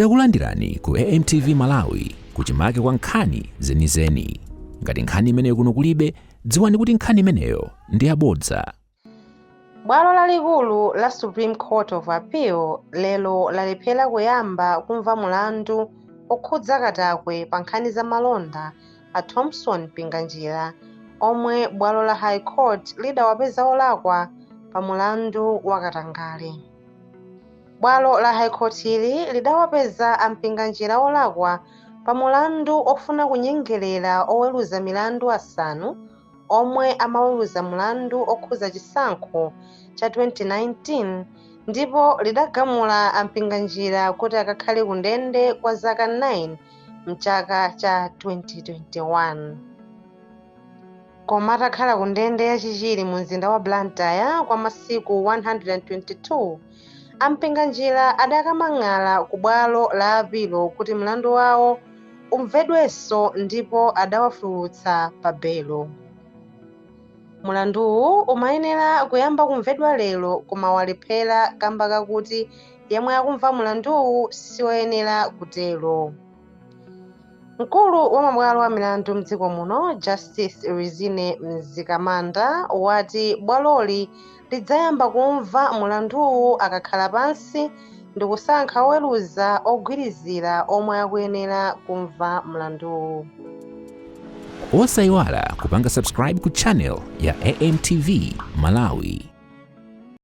Takulandirani ku AMTV Malawi kuchimake kwa nkhani zenizeni. Ngati nkhani imeneyo kuno kulibe, dziwani kuti nkhani imeneyo ndi yabodza. Bwalo lalikulu la Supreme Court of Appeal lero lalephera kuyamba kumva mulandu okhudza katakwe pa nkhani za malonda a Thomson Mpinganjira, omwe bwalo la High Court lidawapeza olakwa pa mulandu wa katangale. Bwalo la High Court ili lidawapeza a Mpinganjira olakwa pa mulandu ofuna kunyengerera oweruza milandu asanu omwe amaweruza mulandu okhudza chisankho cha 2019, ndipo lidagamula a Mpinganjira kuti akakhale ku ndende kwa zaka 9 mchaka cha 2021. Koma atakhala ku ndende ya Chichiri mu mzinda wa Blantyre kwa masiku 122, a Mpinganjira adakamang'ala ku bwalo la apilo kuti mlandu wawo umvedwenso, ndipo adawatulutsa pa belo. Mulanduwu umayenera kuyamba kumvedwa lero, koma walephera kamba kakuti yemwe akumva mulanduwu siwoyenera kutero. Mkulu wa mabwalo a milandu mdziko muno, Justice Rizine Mzikamanda, wati bwaloli lidzayamba kumva mulanduwu akakhala pansi ndi kusankha oweruza ogwirizira omwe akuyenera kumva mlanduwu. Osayiwala kupanga subscribe ku channel ya AMTV Malawi.